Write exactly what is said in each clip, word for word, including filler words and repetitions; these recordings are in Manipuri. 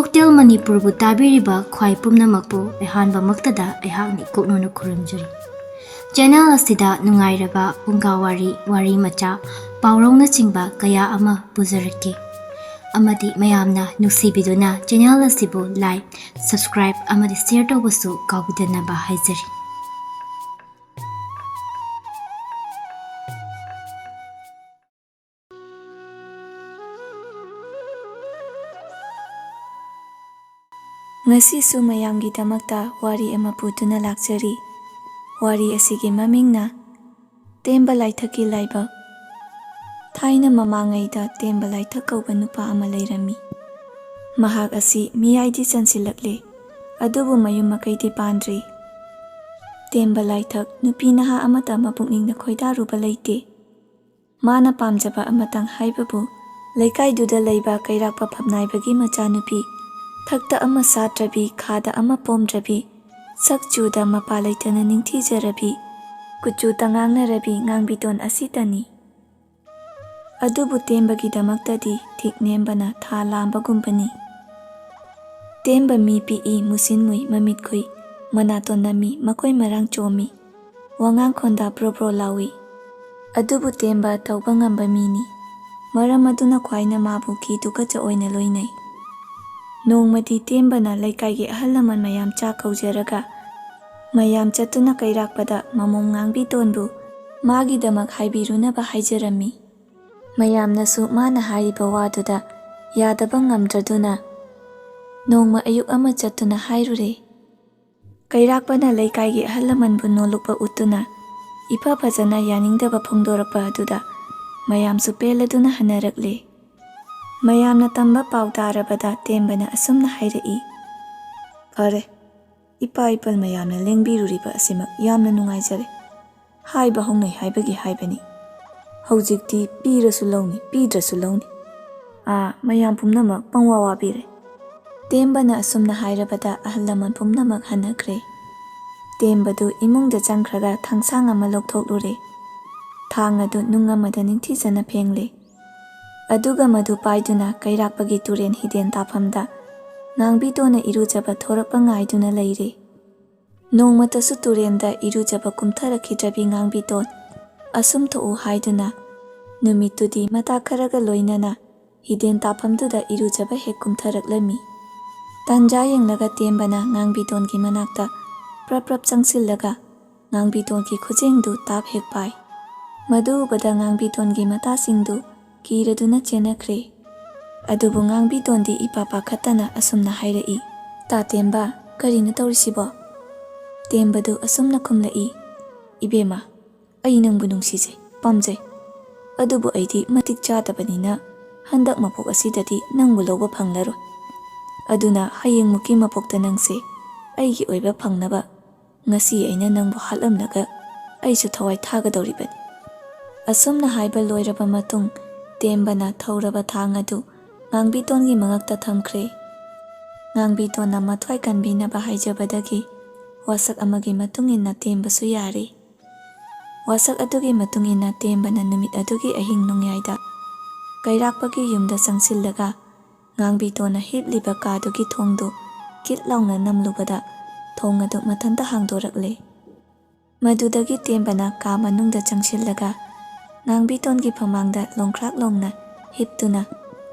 ꯍꯣꯇꯦꯜ ꯃꯅꯤꯄꯨꯔꯕꯨ ꯇꯥꯕꯤꯔꯤꯕ ꯈ꯭ꯋꯥꯏ ꯄꯨꯝꯅꯃꯛꯄꯨ ꯑꯍꯥꯟꯕꯃꯛꯇꯗ ꯑꯩꯍꯥꯛꯅ ꯏꯀꯣꯛꯅꯅ ꯈꯨꯔꯨꯝꯖꯔꯤ꯫ ꯆꯦꯅꯦꯜ ꯑꯁꯤꯗ ꯅꯨꯡꯉꯥꯏꯔꯕ ꯐꯨꯡꯒꯥ ꯋꯥꯔꯤ, ꯋꯥꯔꯤ ꯃꯆꯥ, ꯄꯥꯎꯔꯧꯅꯆꯤꯡꯕ ꯀꯌꯥ ꯑꯃ ꯄꯨꯖꯔꯛꯀꯦ꯫ ꯑꯃꯗꯤ ꯃꯌꯥꯝꯅ ꯅꯨꯡꯁꯤꯕꯤꯗꯨꯅ ꯆꯦꯅꯦꯜ ꯑꯁꯤꯕꯨ like, subscribe ꯑꯃꯗꯤ share ꯇꯧꯕꯁꯨ ꯀꯥꯎꯕꯤꯗꯅꯕ ꯍꯥꯏꯖꯔꯤ꯫ ꯉꯁꯤꯁꯨ ꯃꯌꯥꯝꯒꯤꯗꯃꯛꯇ ꯋꯥꯔꯤ ꯑꯃ ꯄꯨꯗꯨꯅ ꯂꯥꯛꯆꯔꯤ꯫ ꯋꯥꯔꯤ ꯑꯁꯤꯒꯤ ꯃꯃꯤꯡꯅ ꯇꯦꯝꯕ ꯂꯥꯏꯊꯛꯀꯤ ꯂꯥꯏꯕꯛ꯫ ꯊꯥꯏꯅ ꯃꯃꯥꯡꯉꯩꯗ ꯇꯦꯝꯕ ꯂꯥꯏꯊꯛ ꯀꯧꯕ ꯅꯨꯄꯥ ꯑꯃ ꯂꯩꯔꯝꯃꯤ꯫ ꯃꯍꯥꯛ ꯑꯁꯤ ꯃꯤꯌꯥꯏꯗꯤ ꯆꯟꯁꯤꯜꯂꯛꯂꯦ, ꯑꯗꯨꯕꯨ ꯃꯌꯨꯝ ꯃꯀꯩꯗꯤ ꯄꯥꯟꯗ꯭ꯔꯤ꯫ ꯇꯦꯝꯕ ꯂꯥꯏꯊꯛ ꯅꯨꯄꯤ ꯅꯍꯥ ꯑꯃꯠꯇ ꯃꯄꯨꯛꯅꯤꯡꯗ ꯈꯣꯏꯗꯥꯔꯨꯕ ꯂꯩꯇꯦ꯫ ꯃꯥꯅ ꯄꯥꯝꯖꯕ ꯑꯃꯇꯪ ꯍꯥꯏꯕꯕꯨ ꯂꯩꯀꯥꯏꯗꯨꯗ ꯂꯩꯕ ꯀꯩꯔꯥꯛꯄ ꯐꯝꯅꯥꯏꯕꯒꯤ ꯃꯆꯥꯅꯨꯄꯤ, ꯊꯛꯇ ꯑꯃ ꯁꯥꯠꯇ꯭ꯔꯕꯤ, ꯈꯥꯗ ꯑꯃ ꯄꯣꯝꯗ꯭ꯔꯕꯤ, ꯁꯛ ꯆꯨꯗ ꯃꯄꯥ ꯂꯩꯇꯅ ꯅꯤꯡꯊꯤꯖꯔꯕꯤ, ꯀꯨꯆꯨ ꯇꯉꯥꯡꯅꯔꯕꯤ ꯉꯥꯡꯕꯤꯇꯣꯟ ꯑꯁꯤꯇꯅꯤ꯫ ꯑꯗꯨꯕꯨ ꯇꯦꯝꯕꯒꯤꯗꯃꯛꯇꯗꯤ ꯊꯤꯛ ꯅꯦꯝꯕꯅ ꯊꯥ ꯂꯥꯝꯕꯒꯨꯝꯕꯅꯤ꯫ ꯇꯦꯝꯕ ꯃꯤ ꯄꯤꯛꯏ, ꯃꯨꯁꯤꯟ ꯃꯨꯏ, ꯃꯃꯤꯠ ꯈꯨꯏ, ꯃꯅꯥꯇꯣꯟ ꯅꯝꯃꯤ, ꯃꯈꯣꯏ ꯃꯔꯥꯡ ꯆꯣꯝꯃꯤ, ꯋꯥꯉꯥꯡ ꯈꯣꯟꯗꯥ ꯕ꯭ꯔꯣ ꯕ꯭ꯔꯣ ꯂꯥꯎꯏ꯫ ꯑꯗꯨꯕꯨ ꯇꯦꯝꯕ ꯇꯧꯕ ꯉꯝꯕ ꯃꯤꯅꯤ꯫ ꯃꯔꯝ ꯑꯗꯨꯅ ꯈ꯭ꯋꯥꯏꯅ ꯃꯥꯕꯨ ꯀꯤꯗꯨꯒ ꯆꯑꯣꯏꯅ ꯂꯣꯏꯅꯩ꯫ ꯅꯣꯡꯃꯗꯤ ꯇꯦꯝꯕꯅ ꯂꯩꯀꯥꯏꯒꯤ ꯑꯍꯜ ꯂꯃꯟ ꯃꯌꯥꯝ ꯆꯥꯛ ꯀꯧꯖꯔꯒ ꯃꯌꯥꯝ ꯆꯠꯇꯨꯅ ꯀꯩꯔꯥꯛꯄꯗ ꯃꯃꯣꯝ ꯉꯥꯡꯕꯤꯇꯣꯟꯕꯨ ꯃꯥꯒꯤꯗꯃꯛ ꯍꯥꯏꯕꯤꯔꯨꯅꯕ ꯍꯥꯏꯖꯔꯝꯃꯤ꯫ ꯃꯌꯥꯝꯅꯁꯨ ꯃꯥꯅ ꯍꯥꯏꯔꯤꯕ ꯋꯥꯗꯨꯗ ꯌꯥꯗꯕ ꯉꯝꯗ꯭ꯔꯗꯨꯅ ꯅꯣꯡꯃ ꯑꯌꯨꯛ ꯑꯃ ꯆꯠꯇꯨꯅ ꯍꯥꯏꯔꯨꯔꯦ꯫ ꯀꯩꯔꯥꯛꯄꯅ ꯂꯩꯀꯥꯏꯒꯤ ꯑꯍꯜ ꯂꯃꯟꯕꯨ ꯅꯣꯜꯂꯨꯛꯄ ꯎꯠꯇꯨꯅ ꯏꯐ ꯐꯖꯅ ꯌꯥꯅꯤꯡꯗꯕ ꯐꯣꯡꯗꯣꯔꯛꯄ ꯑꯗꯨꯗ ꯃꯌꯥꯝꯁꯨ ꯄꯦꯜꯂꯗꯨꯅ ꯍꯟꯅꯔꯛꯂꯦ꯫ ꯃꯌꯥꯝꯅ ꯇꯝꯕ ꯄꯥꯎ ꯇꯥꯔꯕꯗ ꯇꯦꯝꯕꯅ ꯑꯁꯨꯝꯅ ꯍꯥꯏꯔꯛꯏ, "ꯐꯔꯦ, ꯏꯄꯥ ꯏꯄꯜ ꯃꯌꯥꯝꯅ ꯂꯦꯡꯕꯤꯔꯨꯔꯤꯕ ꯑꯁꯤꯃꯛ ꯌꯥꯝꯅ ꯅꯨꯡꯉꯥꯏꯖꯔꯦ꯫ ꯍꯥꯏꯕ ꯍꯧꯅꯩ ꯍꯥꯏꯕꯒꯤ ꯍꯥꯏꯕꯅꯤ꯫ ꯍꯧꯖꯤꯛꯇꯤ ꯄꯤꯔꯁꯨ ꯂꯧꯅꯤ, ꯄꯤꯗ꯭ꯔꯁꯨ ꯂꯧꯅꯤ꯫ ꯑꯥ, ꯃꯌꯥꯝ ꯄꯨꯝꯅꯃꯛ ꯄꯪꯋꯥ ꯋꯥꯕꯤꯔꯦ꯫" ꯇꯦꯝꯕꯅ ꯑꯁꯨꯝꯅ ꯍꯥꯏꯔꯕꯗ ꯑꯍꯜ ꯂꯃꯟ ꯄꯨꯝꯅꯃꯛ ꯍꯟꯅꯈ꯭ꯔꯦ꯫ ꯇꯦꯝꯕꯗꯨ ꯏꯃꯨꯡꯗ ꯆꯪꯈ꯭ꯔꯒ ꯊꯥꯡꯁꯥꯡ ꯑꯃ ꯂꯧꯊꯣꯛꯂꯨꯔꯦ꯫ ꯊꯥꯡ ꯑꯗꯨ ꯅꯨꯡ ꯑꯃꯗ ꯅꯤꯡꯊꯤꯖꯅ ꯐꯦꯡꯂꯦ꯫ ꯑꯗꯨꯒ ꯃꯗꯨ ꯄꯥꯏꯗꯨꯅ ꯀꯩꯔꯥꯛꯄꯒꯤ ꯇꯨꯔꯦꯟ ꯍꯤꯗꯦꯟ ꯇꯥꯐꯝꯗ ꯉꯥꯡꯕꯤꯇꯣꯟꯅ ꯏꯔꯨꯖꯕ ꯊꯣꯔꯛꯄ ꯉꯥꯏꯗꯨꯅ ꯂꯩꯔꯦ꯫ ꯅꯣꯡꯃꯇꯁꯨ ꯇꯨꯔꯦꯟꯗ ꯏꯔꯨꯖꯕ ꯀꯨꯝꯊꯔꯛꯈꯤꯗ꯭ꯔꯕꯤ ꯉꯥꯡꯕꯤꯇꯣꯟ, "ꯑꯁꯨꯝ ꯊꯣꯛꯎ" ꯍꯥꯏꯗꯨꯅ ꯅꯨꯃꯤꯠꯇꯨꯗꯤ ꯃꯇꯥ ꯈꯔꯒ ꯂꯣꯏꯅꯅ ꯍꯤꯗꯦꯟ ꯇꯥꯐꯝꯗꯨꯗ ꯏꯔꯨꯖꯕ ꯍꯦꯛ ꯀꯨꯝꯊꯔꯛꯂꯝꯃꯤ꯫ ꯇꯥꯟꯖꯥ ꯌꯦꯡꯂꯒ ꯇꯦꯝꯕꯅ ꯉꯥꯡꯕꯤꯇꯣꯟꯒꯤ ꯃꯅꯥꯛꯇ ꯄ꯭ꯔꯞ ꯄ꯭ꯔꯞ ꯆꯪꯁꯤꯜꯂꯒ ꯉꯥꯡꯕꯤꯇꯣꯟꯒꯤ ꯈꯨꯖꯦꯡꯗꯨ ꯇꯥꯞ ꯍꯦꯛ ꯄꯥꯏ꯫ ꯃꯗꯨ ꯎꯕꯗ ꯉꯥꯡꯕꯤꯇꯣꯟꯒꯤ ꯃꯇꯥꯁꯤꯡꯗꯨ ꯀꯤꯔꯗꯨꯅ ꯆꯦꯟꯅꯈ꯭ꯔꯦ꯫ ꯑꯗꯨꯕꯨ ꯉꯥꯡꯕꯤꯇꯣꯟꯗꯤ ꯏꯄꯥ ꯄꯥꯈꯠꯇꯅ ꯑꯁꯨꯝꯅ ꯍꯥꯏꯔꯛꯏ, "ꯇꯥ ꯇꯦꯝꯕ, ꯀꯔꯤꯅꯣ ꯇꯧꯔꯤꯁꯤꯕꯣ?" ꯇꯦꯝꯕꯗꯨ ꯑꯁꯨꯝꯅ ꯈꯨꯝꯂꯛꯏ, "ꯏꯕꯦꯝꯃ, ꯑꯩ ꯅꯪꯕꯨ ꯅꯨꯡꯁꯤꯖꯩ, ꯄꯥꯝꯖꯩ꯫ ꯑꯗꯨꯕꯨ ꯑꯩꯗꯤ ꯃꯇꯤꯛ ꯆꯥꯗꯕꯅꯤꯅ ꯍꯟꯗꯛ ꯃꯄꯣꯛ ꯑꯁꯤꯗꯗꯤ ꯅꯪꯕꯨ ꯂꯧꯕ ꯐꯪꯂꯔꯣꯏ꯫ ꯑꯗꯨꯅ ꯍꯌꯦꯡꯃꯨꯛꯀꯤ ꯃꯄꯣꯛꯇ ꯅꯪꯁꯦ ꯑꯩꯒꯤ ꯑꯣꯏꯕ ꯐꯪꯅꯕ ꯉꯁꯤ ꯑꯩꯅ ꯅꯪꯕꯨ ꯍꯥꯠꯂꯝꯂꯒ ꯑꯩꯁꯨ ꯊꯋꯥꯏ ꯊꯥꯒꯗꯧꯔꯤꯕꯅꯤ"꯫ ꯑꯁꯨꯝꯅ ꯍꯥꯏꯕ ꯂꯣꯏꯔꯕ ꯃꯇꯨꯡ, ꯇꯦꯝꯕꯅ ꯊꯧꯔꯕ ꯊꯥꯡ ꯑꯗꯨ ꯉꯥꯡꯕꯤꯇꯣꯟꯒꯤ ꯃꯉꯛꯇ ꯊꯝꯈ꯭ꯔꯦ꯫ ꯉꯥꯡꯕꯤꯇꯣꯟꯅ ꯃꯊ꯭ꯋꯥꯏ ꯀꯟꯕꯤꯅꯕ ꯍꯥꯏꯖꯕꯗꯒꯤ ꯋꯥꯁꯛ ꯑꯃꯒꯤ ꯃꯇꯨꯡ ꯏꯟꯅ ꯇꯦꯝꯕꯁꯨ ꯌꯥꯔꯦ꯫ ꯋꯥꯁꯛ ꯑꯗꯨꯒꯤ ꯃꯇꯨꯡ ꯏꯟꯅ ꯇꯦꯝꯕꯅ ꯅꯨꯃꯤꯠ ꯑꯗꯨꯒꯤ ꯑꯍꯤꯡ ꯅꯣꯡꯌꯥꯏꯗ ꯀꯩꯔꯥꯛꯄꯒꯤ ꯌꯨꯝꯗ ꯆꯪꯁꯤꯜꯂꯒ ꯉꯥꯡꯕꯤꯇꯣꯟꯅ ꯍꯤꯞꯂꯤꯕ ꯀꯥꯗꯨꯒꯤ ꯊꯣꯡꯗꯨ ꯀꯤꯠ ꯂꯥꯎꯅ ꯅꯝꯂꯨꯕꯗ ꯊꯣꯡ ꯑꯗꯨ ꯃꯊꯟꯇ ꯍꯥꯡꯗꯣꯔꯛꯂꯦ꯫ ꯃꯗꯨꯗꯒꯤ ꯇꯦꯝꯕꯅ ꯀꯥ ꯃꯅꯨꯡꯗ ꯆꯪꯁꯤꯜꯂꯒ ꯉꯥꯡꯕꯤꯇꯣꯟꯒꯤ ꯐꯃꯥꯡꯗ ꯂꯣꯡꯈ꯭ꯔꯥꯛ ꯂꯣꯡꯅ ꯍꯤꯞꯇꯨꯅ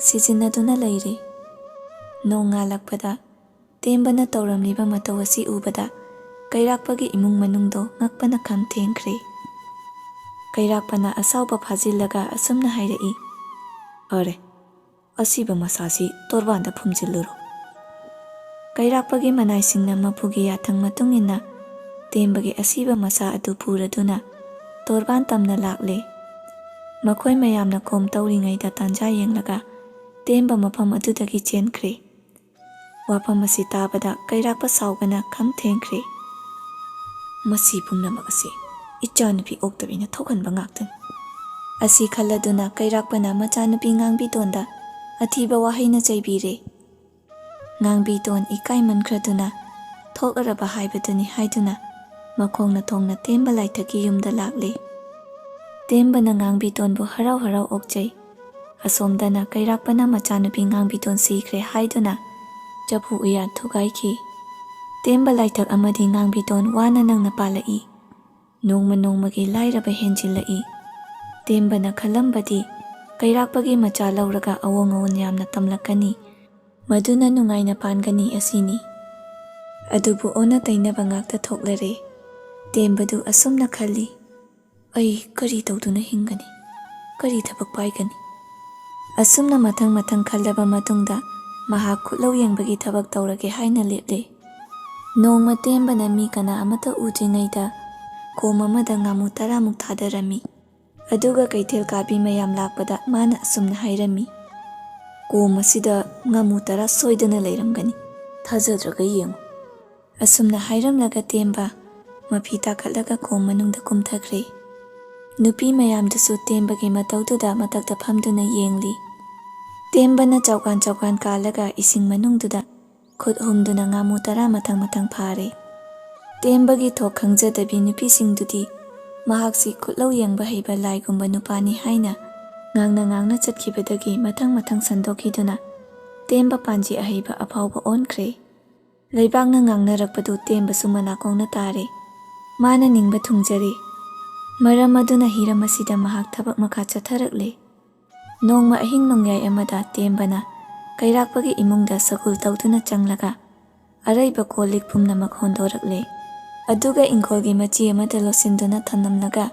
ꯁꯤꯖꯤꯟꯅꯗꯨꯅ ꯂꯩꯔꯦ꯫ ꯅꯣꯡ ꯉꯥꯜꯂꯛꯄꯗ ꯇꯦꯝꯕꯅ ꯇꯧꯔꯝꯂꯤꯕ ꯃꯇꯧ ꯑꯁꯤ ꯎꯕꯗ ꯀꯩꯔꯥꯛꯄꯒꯤ ꯏꯃꯨꯡ ꯃꯅꯨꯡꯗꯣ ꯉꯛꯄꯅ ꯈꯝ ꯊꯦꯡꯈ꯭ꯔꯦ꯫ ꯀꯩꯔꯥꯛꯄꯅ ꯑꯁꯥꯎꯕ ꯐꯥꯖꯤꯜꯂꯒ ꯑꯁꯨꯝꯅ ꯍꯥꯏꯔꯛꯏ, "ꯐꯔꯦ, ꯑꯁꯤꯕ ꯃꯁꯥꯁꯤ ꯇꯣꯔꯕꯥꯟꯗ ꯐꯨꯝꯖꯤꯜꯂꯨꯔꯣ"꯫ ꯀꯩꯔꯥꯛꯄꯒꯤ ꯃꯅꯥꯏꯁꯤꯡꯅ ꯃꯄꯨꯒꯤ ꯌꯥꯊꯪ ꯃꯇꯨꯡ ꯏꯟꯅ ꯇꯦꯝꯕꯒꯤ ꯑꯁꯤꯕ ꯃꯁꯥ ꯑꯗꯨ ꯄꯨꯔꯗꯨꯅ ꯇꯣꯔꯕꯥꯟ ꯇꯝꯅ ꯂꯥꯛꯂꯦ꯫ ꯃꯈꯣꯏ ꯃꯌꯥꯝꯅ ꯈꯣꯝ ꯇꯧꯔꯤꯉꯩꯗ ꯇꯥꯟꯖꯥ ꯌꯦꯡꯂꯒ ꯇꯦꯝꯕ ꯃꯐꯝ ꯑꯗꯨꯗꯒꯤ ꯆꯦꯟꯈ꯭ꯔꯦ꯫ ꯋꯥꯐꯝ ꯑꯁꯤ ꯇꯥꯕꯗ ꯀꯩꯔꯥꯛꯄ ꯁꯥꯎꯕꯅ ꯈꯝ ꯊꯦꯡꯈ꯭ꯔꯦ꯫ "ꯃꯁꯤ ꯄꯨꯝꯅꯃꯛ ꯑꯁꯤ ꯏꯆꯥꯅꯨꯄꯤ ꯑꯣꯛꯇꯕꯤꯅ ꯊꯣꯛꯍꯟꯕ ꯉꯥꯛꯇꯅꯤ"꯫ ꯑꯁꯤ ꯈꯜꯂꯗꯨꯅ ꯀꯩꯔꯥꯛꯄꯅ ꯃꯆꯥꯅꯨꯄꯤ ꯉꯥꯡꯕꯤꯇꯣꯟꯗ ꯑꯊꯤꯕ ꯋꯥꯍꯩꯅ ꯆꯩꯕꯤꯔꯦ꯫ ꯉꯥꯡꯕꯤꯇꯣꯟ ꯏꯀꯥꯏꯃꯟꯈ꯭ꯔꯗꯨꯅ ꯊꯣꯛꯂꯔꯕ ꯍꯥꯏꯕꯗꯨꯅꯤ ꯍꯥꯏꯗꯨꯅ ꯃꯈꯣꯡꯅ ꯊꯣꯡꯅ ꯇꯦꯝꯕ ꯂꯥꯏꯊꯛꯀꯤ ꯌꯨꯝꯗ ꯂꯥꯛꯂꯦ꯫ ꯇꯦꯝꯕꯅ ꯉꯥꯡꯕꯤꯇꯣꯟꯕꯨ ꯍꯔꯥꯎ ꯍꯔꯥꯎ ꯑꯣꯛꯆꯩ꯫ ꯑꯁꯣꯝꯗꯅ ꯀꯩꯔꯥꯛꯄꯅ ꯃꯆꯥꯅꯨꯄꯤ ꯉꯥꯡꯕꯤꯇꯣꯟ ꯁꯤꯈ꯭ꯔꯦ ꯍꯥꯏꯗꯨꯅ ꯆꯐꯨ ꯎꯌꯥꯟ ꯊꯨꯒꯥꯏꯈꯤ꯫ ꯇꯦꯝꯕ ꯂꯥꯏꯊꯛ ꯑꯃꯗꯤ ꯉꯥꯡꯕꯤꯇꯣꯟ ꯋꯥꯅ ꯅꯪꯅ ꯄꯥꯜꯂꯛꯏ꯫ ꯅꯣꯡꯃ ꯅꯣꯡꯃꯒꯤ ꯂꯥꯏꯔꯕ ꯍꯦꯟꯖꯤꯜꯂꯛꯏ꯫ ꯇꯦꯝꯕꯅ ꯈꯜꯂꯝꯕꯗꯤ ꯀꯩꯔꯥꯛꯄꯒꯤ ꯃꯆꯥ ꯂꯧꯔꯒ ꯑꯑꯣꯡ ꯑꯑꯣꯟ ꯌꯥꯝꯅ ꯇꯝꯂꯛꯀꯅꯤ, ꯃꯗꯨꯅ ꯅꯨꯡꯉꯥꯏꯅ ꯄꯥꯟꯒꯅꯤ ꯑꯁꯤꯅꯤ꯫ ꯑꯗꯨꯕꯨ ꯑꯣꯟꯅ ꯇꯩꯅꯕ ꯉꯥꯛꯇ ꯊꯣꯛꯂꯔꯦ꯫ ꯇꯦꯝꯕꯗꯨ ꯑꯁꯨꯝꯅ ꯈꯜꯂꯤ, "ꯑꯩ ꯀꯔꯤ ꯇꯧꯗꯨꯅ ꯍꯤꯡꯒꯅꯤ? ꯀꯔꯤ ꯊꯕꯛ ꯄꯥꯏꯒꯅꯤ?" ꯑꯁꯨꯝꯅ ꯃꯊꯪ ꯃꯊꯪ ꯈꯜꯂꯕ ꯃꯇꯨꯡꯗ ꯃꯍꯥꯛ ꯈꯨꯠꯂꯧ ꯌꯦꯡꯕꯒꯤ ꯊꯕꯛ ꯇꯧꯔꯒꯦ ꯍꯥꯏꯅ ꯂꯦꯞꯂꯦ꯫ ꯅꯣꯡꯃ ꯇꯦꯝꯕꯅ ꯃꯤ ꯀꯅꯥ ꯑꯃꯠꯇ ꯎꯗ꯭ꯔꯤꯉꯩꯗ ꯀꯣꯝ ꯑꯃꯗ ꯉꯥꯃꯨ ꯇꯔꯥꯃꯨꯛ ꯊꯥꯗꯔꯝꯃꯤ꯫ ꯑꯗꯨꯒ ꯀꯩꯊꯦꯜ ꯀꯥꯕꯤ ꯃꯌꯥꯝ ꯂꯥꯛꯄꯗ ꯃꯥꯅ ꯑꯁꯨꯝꯅ ꯍꯥꯏꯔꯝꯃꯤ, "ꯀꯣꯝ ꯑꯁꯤꯗ ꯉꯥꯃꯨ ꯇꯔꯥ ꯁꯣꯏꯗꯅ ꯂꯩꯔꯝꯒꯅꯤ, ꯊꯥꯖꯗ꯭ꯔꯒ ꯌꯦꯡꯉꯨ"꯫ ꯑꯁꯨꯝꯅ ꯍꯥꯏꯔꯝꯂꯒ ꯇꯦꯝꯕ ꯃꯐꯤ ꯇꯥꯈꯠꯂꯒ ꯀꯣꯝ ꯃꯅꯨꯡꯗ ꯀꯨꯝꯊꯈ꯭ꯔꯦ꯫ ꯅꯨꯄꯤ ꯃꯌꯥꯝꯗꯨꯁꯨ ꯇꯦꯝꯕꯒꯤ ꯃꯇꯧꯗꯨꯗ ꯃꯊꯛꯇ ꯐꯝꯗꯨꯅ ꯌꯦꯡꯂꯤ꯫ ꯇꯦꯝꯕꯅ ꯆꯥꯎꯀꯥꯟ ꯆꯥꯎꯀꯥꯟ ꯀꯥꯜꯂꯒ ꯏꯁꯤꯡ ꯃꯅꯨꯡꯗꯨꯗ ꯈꯨꯠ ꯍꯨꯝꯗꯨꯅ ꯉꯥꯃꯨ ꯇꯔꯥ ꯃꯊꯪ ꯃꯊꯪ ꯐꯥꯔꯦ꯫ ꯇꯦꯝꯕꯒꯤ ꯊꯣꯛ ꯈꯪꯖꯗꯕꯤ ꯅꯨꯄꯤꯁꯤꯡꯗꯨꯗꯤ ꯃꯍꯥꯛꯁꯤ ꯈꯨꯠꯂꯧ ꯌꯦꯡꯕ ꯍꯩꯕ ꯂꯥꯏꯒꯨꯝꯕ ꯅꯨꯄꯥꯅꯤ ꯍꯥꯏꯅ ꯉꯥꯡꯅ ꯉꯥꯡꯅ ꯆꯠꯈꯤꯕꯗꯒꯤ ꯃꯊꯪ ꯃꯊꯪ ꯁꯟꯗꯣꯛꯈꯤꯗꯨꯅ ꯇꯦꯝꯕ ꯄꯥꯟꯖꯤ ꯑꯍꯩꯕ ꯑꯐꯥꯎꯕ ꯑꯣꯟꯈ꯭ꯔꯦ꯫ ꯂꯩꯕꯥꯛꯅ ꯉꯥꯡꯅꯔꯛꯄꯗꯨ ꯇꯦꯝꯕꯁꯨ ꯃꯅꯥꯀꯣꯡꯅ ꯇꯥꯔꯦ꯫ ꯃꯥꯅ ꯅꯤꯡꯕ ꯊꯨꯡꯖꯔꯦ꯫ ꯃꯔꯝ ꯑꯗꯨꯅ ꯍꯤꯔꯝ ꯑꯁꯤꯗ ꯃꯍꯥꯛ ꯊꯕꯛ ꯃꯈꯥ ꯆꯠꯊꯔꯛꯂꯦ꯫ ꯅꯣꯡꯃ ꯑꯍꯤꯡ ꯅꯣꯡꯌꯥꯏ ꯑꯃꯗ ꯇꯦꯝꯕꯅ ꯀꯩꯔꯥꯛꯄꯒꯤ ꯏꯃꯨꯡꯗ ꯁꯒꯨꯜ ꯇꯧꯗꯨꯅ ꯆꯪꯂꯒ ꯑꯔꯩꯕ ꯀꯣꯜ ꯂꯤꯛ ꯄꯨꯝꯅꯃꯛ ꯍꯣꯟꯗꯣꯔꯛꯂꯦ꯫ ꯑꯗꯨꯒ ꯏꯪꯈꯣꯜꯒꯤ ꯃꯆꯤ ꯑꯃꯗ ꯂꯣꯠꯁꯤꯟꯗꯨꯅ ꯊꯝꯂꯝꯂꯒ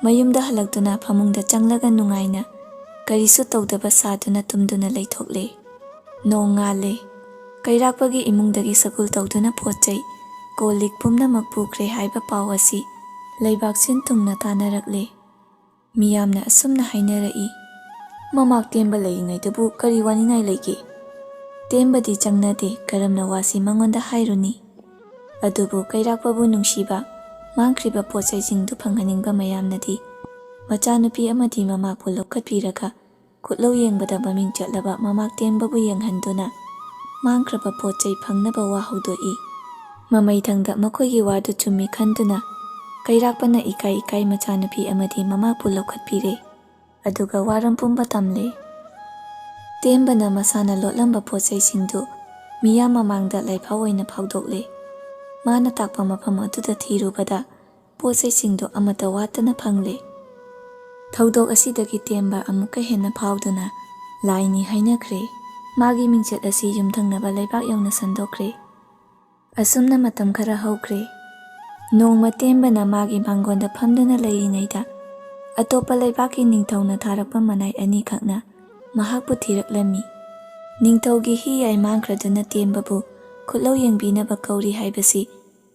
ꯃꯌꯨꯝꯗ ꯍꯜꯂꯛꯇꯨꯅ ꯐꯃꯨꯡꯗ ꯆꯪꯂꯒ ꯅꯨꯡꯉꯥꯏꯅ ꯀꯔꯤꯁꯨ ꯇꯧꯗꯕ ꯁꯥꯗꯨꯅ ꯇꯨꯝꯗꯨꯅ ꯂꯩꯊꯣꯛꯂꯦ꯫ ꯅꯣꯡ ꯉꯥꯜꯂꯦ꯫ ꯀꯩꯔꯥꯛꯄꯒꯤ ꯏꯃꯨꯡꯗꯒꯤ ꯁꯒꯨꯜ ꯇꯧꯗꯨꯅ ꯄꯣꯠ ꯆꯩ, ꯀꯣꯜ ꯂꯤꯛ ꯄꯨꯝꯅꯃꯛ ꯄꯨꯈ꯭ꯔꯦ ꯍꯥꯏꯕ ꯄꯥꯎ ꯑꯁꯤ ꯂꯩꯕꯥꯛ ꯁꯤꯟ ꯊꯨꯡꯅ ꯇꯥꯅꯔꯛꯂꯦ꯫ ꯃꯤꯌꯥꯝꯅ ꯑꯁꯨꯝꯅ ꯍꯥꯏꯅꯔꯛꯏ, "ꯃꯃꯥꯛ ꯇꯦꯝꯕ ꯂꯩꯔꯤꯉꯩꯗꯕꯨ ꯀꯔꯤ ꯋꯥꯅꯤꯡꯉꯥꯏ ꯂꯩꯒꯦ?" ꯇꯦꯝꯕꯗꯤ ꯆꯪꯅꯗꯦ, ꯀꯔꯝꯅ ꯋꯥꯁꯤ ꯃꯉꯣꯟꯗ ꯍꯥꯏꯔꯨꯅꯤ? ꯑꯗꯨꯕꯨ ꯀꯩꯔꯥꯛꯄꯕꯨ ꯅꯨꯡꯁꯤꯕ, ꯃꯥꯡꯈ꯭ꯔꯤꯕ ꯄꯣꯠ ꯆꯩꯁꯤꯡꯗꯨ ꯐꯪꯍꯟꯅꯤꯡꯕ ꯃꯌꯥꯝꯅꯗꯤ ꯃꯆꯥꯅꯨꯄꯤ ꯑꯃꯗꯤ ꯃꯃꯥꯛꯄꯨ ꯂꯧꯈꯠꯄꯤꯔꯒ ꯈꯨꯠꯂꯧ ꯌꯦꯡꯕꯗ ꯃꯃꯤꯡ ꯆꯠꯂꯕ ꯃꯃꯥꯛ ꯇꯦꯝꯕꯕꯨ ꯌꯦꯡꯍꯟꯗꯨꯅ ꯃꯥꯡꯈ꯭ꯔꯕ ꯄꯣꯠ ꯆꯩ ꯐꯪꯅꯕ ꯋꯥ ꯍꯧꯗꯣꯛꯏ꯫ ꯃꯃꯩꯊꯪꯗ ꯃꯈꯣꯏꯒꯤ ꯋꯥꯗꯨ ꯆꯨꯝꯃꯤ ꯈꯟꯗꯨꯅ ꯀꯩꯔꯥꯛꯄꯅ ꯏꯀꯥꯏ ꯏꯀꯥꯏ ꯃꯆꯥꯅꯨꯄꯤ ꯑꯃꯗꯤ ꯃꯃꯥꯛꯄꯨ ꯂꯧꯈꯠꯄꯤꯔꯦ꯫ ꯑꯗꯨꯒ ꯋꯥꯔꯝ ꯄꯨꯝꯕ ꯇꯝꯂꯦ꯫ ꯇꯦꯝꯕꯅ ꯃꯁꯥꯅ ꯂꯣꯠꯂꯝꯕ ꯄꯣꯠ ꯆꯩꯁꯤꯡꯗꯨ ꯃꯤꯌꯥꯝ ꯃꯃꯥꯡꯗ ꯂꯥꯏꯐꯥꯎ ꯑꯣꯏꯅ ꯐꯥꯎꯗꯣꯛꯂꯦ꯫ ꯃꯥꯅ ꯇꯥꯛꯄ ꯃꯐꯝ ꯑꯗꯨꯗ ꯊꯤꯔꯨꯕꯗ ꯄꯣꯠ ꯆꯩꯁꯤꯡꯗꯣ ꯑꯃꯠꯇ ꯋꯥꯠꯇꯅ ꯐꯪꯂꯦ꯫ ꯊꯧꯗꯣꯛ ꯑꯁꯤꯗꯒꯤ ꯇꯦꯝꯕ ꯑꯃꯨꯛꯀ ꯍꯦꯟꯅ ꯐꯥꯎꯗꯨꯅ ꯂꯥꯏꯅꯤ ꯍꯥꯏꯅꯈ꯭ꯔꯦ꯫ ꯃꯥꯒꯤ ꯃꯤꯡꯆꯠ ꯑꯁꯤ ꯌꯨꯝꯊꯪꯅꯕ ꯂꯩꯕꯥꯛ ꯌꯧꯅ ꯁꯟꯗꯣꯛꯈ꯭ꯔꯦ꯫ ꯑꯁꯨꯝꯅ ꯃꯇꯝ ꯈꯔ ꯍꯧꯈ꯭ꯔꯦ꯫ ꯅꯣꯡꯃ ꯇꯦꯝꯕꯅ ꯃꯥꯒꯤ ꯃꯥꯡꯒꯣꯟꯗ ꯐꯝꯗꯨꯅ ꯂꯩꯔꯤꯉꯩꯗ, ꯑꯇꯣꯞꯄ ꯂꯩꯕꯥꯛꯀꯤ ꯅꯤꯡꯊꯧꯅ ꯊꯥꯔꯛꯄ ꯃꯅꯥꯏ ꯑꯅꯤꯈꯛꯅ ꯃꯍꯥꯛꯄꯨ ꯊꯤꯔꯛꯂꯝꯃꯤ꯫ ꯅꯤꯡꯊꯧꯒꯤ ꯍꯤ ꯌꯥꯏ ꯃꯥꯡꯈ꯭ꯔꯗꯨꯅ ꯇꯦꯝꯕꯕꯨ ꯈꯨꯠꯂꯧ ꯌꯦꯡꯕꯤꯅꯕ ꯀꯧꯔꯤ ꯍꯥꯏꯕꯁꯤ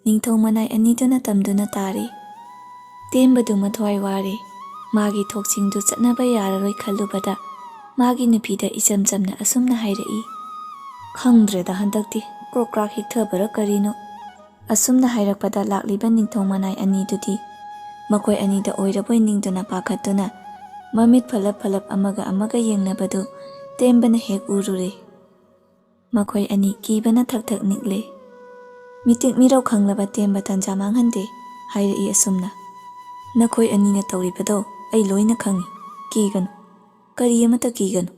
ꯅꯤꯡꯊꯧ ꯃꯅꯥꯏ ꯑꯅꯤꯗꯨꯅ ꯇꯝꯗꯨꯅ ꯇꯥꯔꯤ꯫ ꯇꯦꯝꯕꯗꯨ ꯃꯊ꯭ꯋꯥꯏ ꯋꯥꯔꯦ꯫ ꯃꯥꯒꯤ ꯊꯣꯛꯁꯤꯡꯗꯨ ꯆꯠꯅꯕ ꯌꯥꯔꯔꯣꯏ ꯈꯜꯂꯨꯕꯗ, ꯃꯥꯒꯤ ꯅꯨꯄꯤꯗ ꯏꯆꯝ ꯆꯝꯅ ꯑꯁꯨꯝꯅ ꯍꯥꯏꯔꯛꯏ, "ꯈꯪꯗ꯭ꯔꯦꯗ, ꯍꯟꯗꯛꯇꯤ ꯀ꯭ꯔꯣꯛ ꯀ꯭ꯔꯥꯛ ꯍꯤꯛꯊꯕꯔ ꯀꯔꯤꯅꯣ?" ꯑꯁꯨꯝꯅ ꯍꯥꯏꯔꯛꯄꯗ, ꯂꯥꯛꯂꯤꯕ ꯅꯤꯡꯊꯧ ꯃꯅꯥꯏ ꯑꯅꯤꯗꯨꯗꯤ ꯃꯈꯣꯏ ꯑꯅꯤꯗ ꯑꯣꯏꯔꯕꯣꯏ ꯅꯤꯡꯗꯨꯅ ꯄꯥꯈꯠꯇꯨꯅ, ꯃꯃꯤꯠ ꯐꯂꯞ ꯐꯂꯞ ꯑꯃꯒ ꯑꯃꯒ ꯌꯦꯡꯅꯕꯗꯨ ꯇꯦꯝꯕꯅ ꯍꯦꯛ ꯎꯔꯨꯔꯦ꯫ ꯃꯈꯣꯏ ꯑꯅꯤ ꯀꯤꯕꯅ ꯊꯛ ꯊꯛ ꯅꯤꯛꯂꯦ꯫ ꯃꯤꯇꯤꯛ ꯃꯤꯔꯧ ꯈꯪꯂꯕ ꯇꯦꯝꯕ ꯇꯟꯖꯥ ꯃꯥꯡꯍꯟꯗꯦ, ꯍꯥꯏꯔꯛꯏ ꯑꯁꯨꯝꯅ, "ꯅꯈꯣꯏ ꯑꯅꯤꯅ ꯇꯧꯔꯤꯕꯗꯣ ꯑꯩ ꯂꯣꯏꯅ ꯈꯪꯏ꯫ ꯀꯤꯒꯅꯨ, ꯀꯔꯤ ꯑꯃꯠꯇ ꯀꯤꯒꯅꯨ꯫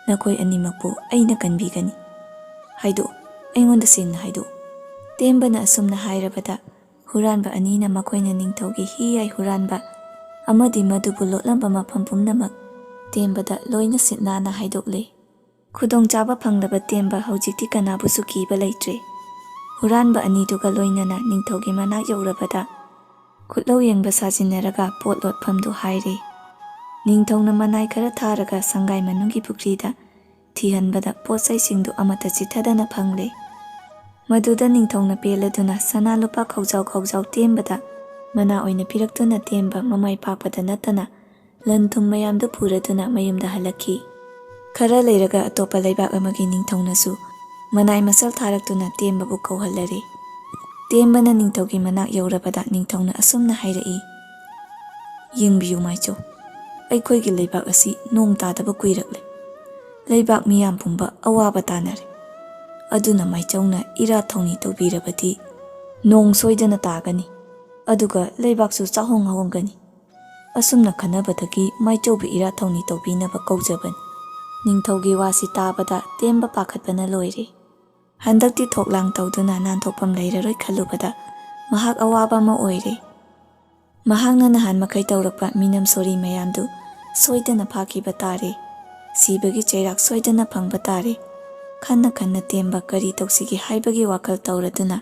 ꯅꯈꯣꯏ ꯑꯅꯤꯃꯛꯄꯨ ꯑꯩꯅ ꯀꯟꯕꯤꯒꯅꯤ꯫ ꯍꯥꯏꯗꯣꯛꯎ, ꯑꯩꯉꯣꯟꯗ ꯁꯦꯡꯅ ꯍꯥꯏꯗꯣꯛꯎ꯫" ꯇꯦꯝꯕꯅ ꯑꯁꯨꯝꯅ ꯍꯥꯏꯔꯕꯗ, ꯍꯨꯔꯥꯟꯕ ꯑꯅꯤꯅ ꯃꯈꯣꯏꯅ ꯅꯤꯡꯊꯧꯒꯤ ꯍꯤ ꯌꯥꯏ ꯍꯨꯔꯥꯟꯕ ꯑꯃꯗꯤ ꯃꯗꯨꯕꯨ ꯂꯣꯠꯂꯝꯕ ꯃꯐꯝ ꯄꯨꯝꯅꯃꯛ ꯇꯦꯝꯕꯗ ꯂꯣꯏꯅ ꯁꯤꯠ ꯅꯥꯟꯅ ꯍꯥꯏꯗꯣꯛꯂꯦ꯫ ꯈꯨꯗꯣꯡꯆꯥꯕ ꯐꯪꯂꯕ ꯇꯦꯝꯕ ꯍꯧꯖꯤꯛꯇꯤ ꯀꯅꯥꯕꯨꯁꯨ ꯀꯤꯕ ꯂꯩꯇ꯭ꯔꯦ꯫ ꯍꯨꯔꯥꯟꯕ ꯑꯅꯤꯗꯨꯒ ꯂꯣꯏꯅꯅ ꯅꯤꯡꯊꯧꯒꯤ ꯃꯅꯥꯛ ꯌꯧꯔꯕꯗ, ꯈꯨꯠꯂꯧ ꯌꯦꯡꯕ ꯁꯥꯖꯤꯟꯅꯔꯒ ꯄꯣꯠ ꯂꯣꯠꯐꯝꯗꯨ ꯍꯥꯏꯔꯦ꯫ ꯅꯤꯡꯊꯧꯅ ꯃꯅꯥꯏ ꯈꯔ ꯊꯥꯔꯒ ꯁꯪꯒꯥꯏ ꯃꯅꯨꯡꯒꯤ ꯄꯨꯈ꯭ꯔꯤꯗ ꯊꯤꯍꯟꯕꯗ, ꯄꯣꯠ ꯆꯩꯁꯤꯡꯗꯨ ꯑꯃꯠꯇ ꯆꯤꯠꯊꯗꯅ ꯐꯪꯂꯦ꯫ ꯃꯗꯨꯗ ꯅꯤꯡꯊꯧꯅ ꯄꯦꯜꯂꯗꯨꯅ ꯁꯅꯥ ꯂꯨꯄꯥ ꯈꯧꯖꯥꯎ ꯈꯧꯖꯥꯎ ꯇꯦꯝꯕꯗ ꯃꯅꯥ ꯑꯣꯏꯅ ꯄꯤꯔꯛꯇꯨꯅ, ꯇꯦꯝꯕ ꯃꯃꯥꯏ ꯄꯥꯛꯄꯗ ꯅꯠꯇꯅ ꯂꯟ ꯊꯨꯝ ꯃꯌꯥꯝꯗꯨ ꯄꯨꯔꯗꯨꯅ ꯃꯌꯨꯝꯗ ꯍꯜꯂꯛꯈꯤ꯫ ꯈꯔ ꯂꯩꯔꯒ ꯑꯇꯣꯞꯄ ꯂꯩꯕꯥꯛ ꯑꯃꯒꯤ ꯅꯤꯡꯊꯧꯅꯁꯨ ꯃꯅꯥꯏ ꯃꯁꯜ ꯊꯥꯔꯛꯇꯨꯅ ꯇꯦꯝꯕꯕꯨ ꯀꯧꯍꯜꯂꯔꯦ꯫ ꯇꯦꯝꯕꯅ ꯅꯤꯡꯊꯧꯒꯤ ꯃꯅꯥꯛ ꯌꯧꯔꯕꯗ ꯅꯤꯡꯊꯧꯅ ꯑꯁꯨꯝꯅ ꯍꯥꯏꯔꯛꯏ, "ꯌꯦꯡꯕꯤꯌꯨ ꯃꯥꯏꯆꯧ, ꯑꯩꯈꯣꯏꯒꯤ ꯂꯩꯕꯥꯛ ꯑꯁꯤ ꯅꯣꯡ ꯇꯥꯗꯕ ꯀꯨꯏꯔꯛꯂꯦ꯫ ꯂꯩꯕꯥꯛ ꯃꯤꯌꯥꯝ ꯄꯨꯝꯕ ꯑꯋꯥꯕ ꯇꯥꯅꯔꯦ꯫ ꯑꯗꯨꯅ ꯃꯥꯏꯆꯧꯅ ꯏꯔꯥꯠ ꯊꯧꯅꯤ ꯇꯧꯕꯤꯔꯕꯗꯤ ꯅꯣꯡ ꯁꯣꯏꯗꯅ ꯇꯥꯒꯅꯤ꯫ ꯑꯗꯨꯒ ꯂꯩꯕꯥꯛꯁꯨ ꯆꯥꯍꯣꯡ ꯍꯣꯡꯒꯅꯤ꯫ ꯑꯁꯨꯝꯅ ꯈꯟꯅꯕꯗꯒꯤ ꯃꯥꯏꯆꯧꯕꯨ ꯏꯔꯥꯠ ꯊꯧꯅꯤ ꯇꯧꯕꯤꯅꯕ ꯀꯧꯖꯕꯅꯤ꯫" ꯅꯤꯡꯊꯧꯒꯤ ꯋꯥꯁꯤ ꯇꯥꯕꯗ ꯇꯦꯝꯕ ꯄꯥꯈꯠꯄꯅ ꯂꯣꯏꯔꯦ꯫ ꯍꯟꯗꯛꯇꯤ ꯊꯣꯛꯂꯥꯡ ꯇꯧꯗꯨꯅ ꯅꯥꯟꯊꯣꯛꯐꯝ ꯂꯩꯔꯔꯣꯏ ꯈꯜꯂꯨꯕꯗ ꯃꯍꯥꯛ ꯑꯋꯥꯕ ꯑꯃ ꯑꯣꯏꯔꯦ꯫ ꯃꯍꯥꯛꯅ ꯅꯍꯥꯟ ꯃꯈꯩ ꯇꯧꯔꯛꯄ ꯃꯤꯅꯝ ꯁꯣꯔꯤ ꯃꯌꯥꯝꯗꯨ ꯁꯣꯏꯗꯅ ꯐꯥꯈꯤꯕ ꯇꯥꯔꯦ꯫ ꯁꯤꯕꯒꯤ ꯆꯩꯔꯥꯛ ꯁꯣꯏꯗꯅ ꯐꯪꯕ ꯇꯥꯔꯦ꯫ ꯈꯟꯅ ꯈꯟꯅ ꯇꯦꯝꯕ ꯀꯔꯤ ꯇꯧꯁꯤꯒꯦ ꯍꯥꯏꯕꯒꯤ ꯋꯥꯈꯜ ꯇꯧꯔꯗꯨꯅ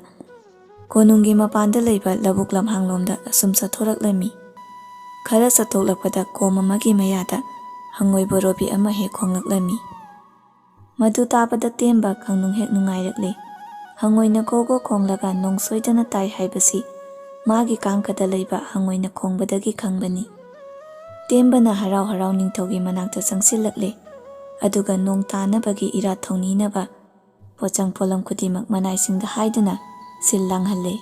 ꯀꯣꯅꯨꯡꯒꯤ ꯃꯄꯥꯟꯗ ꯂꯩꯕ ꯂꯧꯕꯨꯛ ꯂꯝꯍꯥꯡꯂꯣꯝꯗ ꯑꯁꯨꯝ ꯆꯠꯊꯣꯔꯛꯂꯝꯃꯤ꯫ ꯈꯔ ꯆꯠꯊꯣꯛꯂꯛꯄꯗ ꯀꯣꯝ ꯑꯃꯒꯤ ꯃꯌꯥꯗ ꯍꯪꯉꯣꯏ ꯕꯣꯔꯣꯕꯤ ꯑꯃ ꯍꯦꯛ ꯈꯣꯡꯂꯛꯂꯝꯃꯤ꯫ ꯃꯗꯨ ꯇꯥꯕꯗ ꯇꯦꯝꯕ ꯈꯪꯅꯨꯡ ꯍꯦꯛ ꯅꯨꯡꯉꯥꯏꯔꯛꯂꯦ꯫ ꯍꯪꯉꯣꯏꯅ ꯒꯣ ꯒꯣ ꯈꯣꯡꯂꯒ ꯅꯣꯡ ꯁꯣꯏꯗꯅ ꯇꯥꯏ ꯍꯥꯏꯕꯁꯤ ꯃꯥꯒꯤ ꯀꯥꯡꯈꯗ ꯂꯩꯕ ꯍꯪꯉꯣꯏꯅ ꯈꯣꯡꯕꯗꯒꯤ ꯈꯪꯕꯅꯤ꯫ ꯇꯦꯝꯕꯅ ꯍꯔꯥꯎ ꯍꯔꯥꯎ ꯅꯤꯡꯊꯧꯒꯤ ꯃꯅꯥꯛꯇ ꯆꯪꯁꯤꯜꯂꯛꯂꯦ꯫ ꯑꯗꯨꯒ ꯅꯣꯡ ꯇꯥꯅꯕꯒꯤ ꯏꯔꯥꯠ ꯊꯧꯅꯤꯅꯕ ꯄꯣꯠꯆꯪ ꯄꯣꯠꯂꯝ ꯈꯨꯗꯤꯡꯃꯛ ꯃꯅꯥꯏꯁꯤꯡꯗ ꯍꯥꯏꯗꯨꯅ ꯁꯤꯜ ꯂꯥꯡꯍꯜꯂꯦ꯫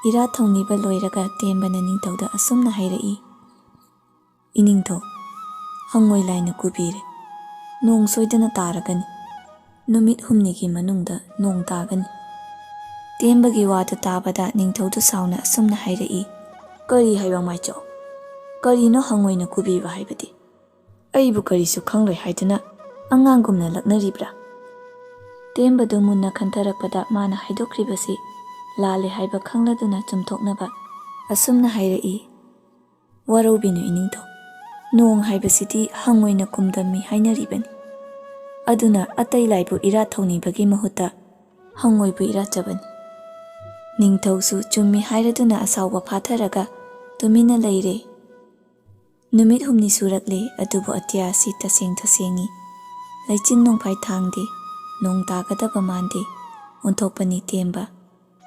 ꯏꯔꯥꯠ ꯊꯧꯅꯤꯕ ꯂꯣꯏꯔꯒ ꯇꯦꯝꯕꯅ ꯅꯤꯡꯊꯧꯗ ꯑꯁꯨꯝꯅ ꯍꯥꯏꯔꯛꯏ, "ꯏꯅꯤꯡꯊꯧ, ꯍꯪꯉꯣꯏ ꯂꯥꯏꯅ ꯀꯨꯕꯤꯔꯦ꯫ ꯅꯣꯡ ꯁꯣꯏꯗꯅ ꯇꯥꯔꯒꯅꯤ꯫ ꯅꯨꯃꯤꯠ ꯍꯨꯝꯅꯤꯒꯤ ꯃꯅꯨꯡꯗ ꯅꯣꯡ ꯇꯥꯒꯅꯤ꯫" ꯇꯦꯝꯕꯒꯤ ꯋꯥꯗꯨ ꯇꯥꯕꯗ ꯅꯤꯡꯊꯧꯗꯨ ꯁꯥꯎꯅ ꯑꯁꯨꯝꯅ ꯍꯥꯏꯔꯛꯏ, "ꯀꯔꯤ ꯍꯥꯏꯕ ꯃꯥꯏꯆꯧ? ꯀꯔꯤꯅꯣ ꯍꯪꯉꯣꯏꯅ ꯀꯨꯕꯤꯕ ꯍꯥꯏꯕꯗꯤ? ꯑꯩꯕꯨ ꯀꯔꯤꯁꯨ ꯈꯪꯂꯣꯏ ꯍꯥꯏꯗꯨꯅ ꯑꯉꯥꯡꯒꯨꯝꯅ ꯂꯛꯅꯔꯤꯕ꯭ꯔꯥ?" ꯇꯦꯝꯕꯗꯨ ꯃꯨꯟꯅ ꯈꯟꯊꯔꯛꯄꯗ ꯃꯥꯅ ꯍꯥꯏꯗꯣꯛꯈ꯭ꯔꯤꯕꯁꯤ ꯂꯥꯜꯂꯦ ꯍꯥꯏꯕ ꯈꯪꯂꯗꯨꯅ ꯆꯨꯝꯊꯣꯛꯅꯕ ꯑꯁꯨꯝꯅ ꯍꯥꯏꯔꯛꯏ, "ꯋꯥꯔꯧꯕꯤꯅꯨ ꯏꯅꯤꯡꯊꯧ, ꯅꯣꯡ ꯍꯥꯏꯕꯁꯤꯗꯤ ꯍꯪꯉꯣꯏꯅ ꯀꯨꯝꯗꯝꯃꯤ ꯍꯥꯏꯅꯔꯤꯕꯅꯤ꯫ ꯑꯗꯨꯅ ꯑꯇꯩ ꯂꯥꯏꯕꯨ ꯏꯔꯥꯠ ꯊꯧꯅꯤꯕꯒꯤ ꯃꯍꯨꯠꯇ ꯍꯪꯉꯣꯏꯕꯨ ꯏꯔꯥꯠꯆꯕꯅꯤ꯫" ꯅꯤꯡꯊꯧꯁꯨ ꯆꯨꯝꯃꯤ ꯍꯥꯏꯔꯗꯨꯅ ꯑꯁꯥꯎꯕ ꯐꯥꯊꯔꯒ ꯇꯨꯃꯤꯟꯅ ꯂꯩꯔꯦ꯫ ꯅꯨꯃꯤꯠ ꯍꯨꯝꯅꯤ ꯁꯨꯔꯛꯂꯦ, ꯑꯗꯨꯕꯨ ꯑꯇꯤꯌꯥ ꯑꯁꯤ ꯇꯁꯦꯡ ꯇꯁꯦꯡꯉꯤ꯫ ꯂꯩꯆꯤꯟ ꯅꯣꯡꯐꯥꯏ ꯊꯥꯡꯗꯦ, ꯅꯣꯡ ꯇꯥꯒꯗꯕ ꯃꯥꯟꯗꯦ꯫ ꯑꯣꯟꯊꯣꯛꯄꯅꯤ ꯇꯦꯝꯕ,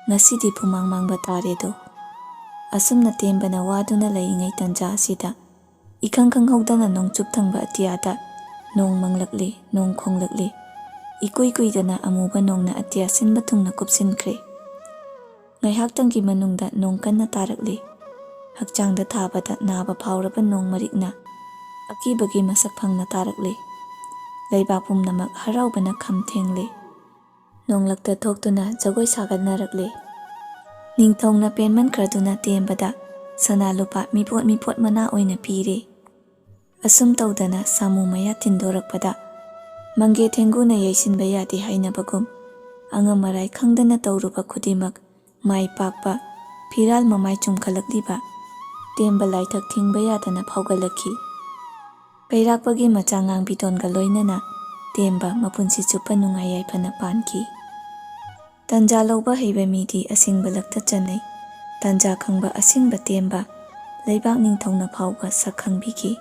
ꯉꯁꯤꯗꯤ ꯐꯨꯃꯥꯡ ꯃꯥꯡꯕ ꯇꯥꯔꯦꯗꯣ꯫ ꯑꯁꯨꯝꯅ ꯇꯦꯝꯕꯅ ꯋꯥꯗꯨꯅ ꯂꯩꯔꯤꯉꯩ ꯇꯟꯖꯥ ꯑꯁꯤꯗ ꯏꯈꯪ ꯈꯪꯍꯧꯗꯅ ꯅꯣꯡꯆꯨꯞ ꯊꯪꯕ ꯑꯇꯤꯌꯥꯗ ꯅꯣꯡ ꯃꯪꯂꯛꯂꯦ, ꯅꯣꯡ ꯈꯣꯡꯂꯛꯂꯦ꯫ ꯏꯀꯨꯏ ꯀꯨꯏꯗꯅ ꯑꯃꯨꯕ ꯅꯣꯡꯅ ꯑꯇꯤꯌꯥ ꯁꯤꯟꯕ ꯊꯨꯡꯅ ꯀꯨꯞꯁꯤꯟꯈ꯭ꯔꯦ꯫ ꯉꯥꯏꯍꯥꯛꯇꯪꯒꯤ ꯃꯅꯨꯡꯗ ꯅꯣꯡ ꯀꯟꯅ ꯇꯥꯔꯛꯂꯦ꯫ ꯍꯛꯆꯥꯡꯗ ꯊꯥꯕꯗ ꯅꯥꯕ ꯐꯥꯎꯔꯕ ꯅꯣꯡ ꯃꯔꯤꯛꯅ ꯑꯀꯤꯕꯒꯤ ꯃꯁꯛ ꯐꯪꯅ ꯇꯥꯔꯛꯂꯦ꯫ ꯂꯩꯕꯥꯛ ꯄꯨꯝꯅꯃꯛ ꯍꯔꯥꯎꯕꯅ ꯈꯝ ꯊꯦꯡꯂꯦ꯫ ꯅꯣꯡꯂꯛꯇ ꯊꯣꯛꯇꯨꯅ ꯖꯒꯣꯏ ꯁꯥꯒꯠꯅꯔꯛꯂꯦ꯫ ꯅꯤꯡꯊꯧꯅ ꯄꯦꯟꯃꯟꯈ꯭ꯔꯗꯨꯅ ꯇꯦꯝꯕꯗ ꯁꯅꯥ ꯂꯨꯄꯥ ꯃꯤꯄꯣꯠ ꯃꯤꯄꯣꯠ ꯃꯅꯥ ꯑꯣꯏꯅ ꯄꯤꯔꯦ꯫ ꯑꯁꯨꯝ ꯇꯧꯗꯅ ꯁꯥꯃꯨ ꯃꯌꯥ ꯊꯤꯟꯗꯣꯔꯛꯄꯗ ꯃꯪꯒꯦ ꯊꯦꯡꯒꯨꯅ ꯌꯩꯁꯤꯟꯕ ꯌꯥꯗꯦ ꯍꯥꯏꯅꯕꯒꯨꯝ ꯑꯉꯝ ꯑꯔꯥꯏ ꯈꯪꯗꯅ ꯇꯧꯔꯨꯕ ꯈꯨꯗꯤꯡꯃꯛ ꯃꯥꯏ ꯄꯥꯛꯄ, ꯐꯤꯔꯥꯜ ꯃꯃꯥꯏ ꯆꯨꯝꯈꯠꯂꯛꯂꯤꯕ ꯇꯦꯝꯕ ꯂꯥꯏꯊꯛ ꯊꯤꯡꯕ ꯌꯥꯗꯅ ꯐꯥꯎꯒꯠꯂꯛꯈꯤ꯫ ꯀꯩꯔꯥꯛꯄꯒꯤ ꯃꯆꯥ ꯉꯥꯡꯕꯤꯗꯣꯟꯒ ꯂꯣꯏꯅꯅ ꯇꯦꯝꯕ ꯃꯄꯨꯟꯁꯤ ꯆꯨꯞꯄ ꯅꯨꯡꯉꯥꯏ ꯌꯥꯏꯐꯅ ꯄꯥꯟꯈꯤ꯫ ꯇꯟꯖꯥ ꯂꯧꯕ ꯍꯩꯕ ꯃꯤꯗꯤ ꯑꯁꯤꯡꯕ ꯂꯛꯇ ꯆꯟꯅꯩ꯫ ꯇꯟꯖꯥ ꯈꯪꯕ ꯑꯁꯤꯡꯕ ꯇꯦꯝꯕ ꯂꯩꯕꯥꯛ ꯅꯤꯡꯊꯧꯅ ꯐꯥꯎꯕ ꯁꯛ ꯈꯪꯕꯤꯈꯤ꯫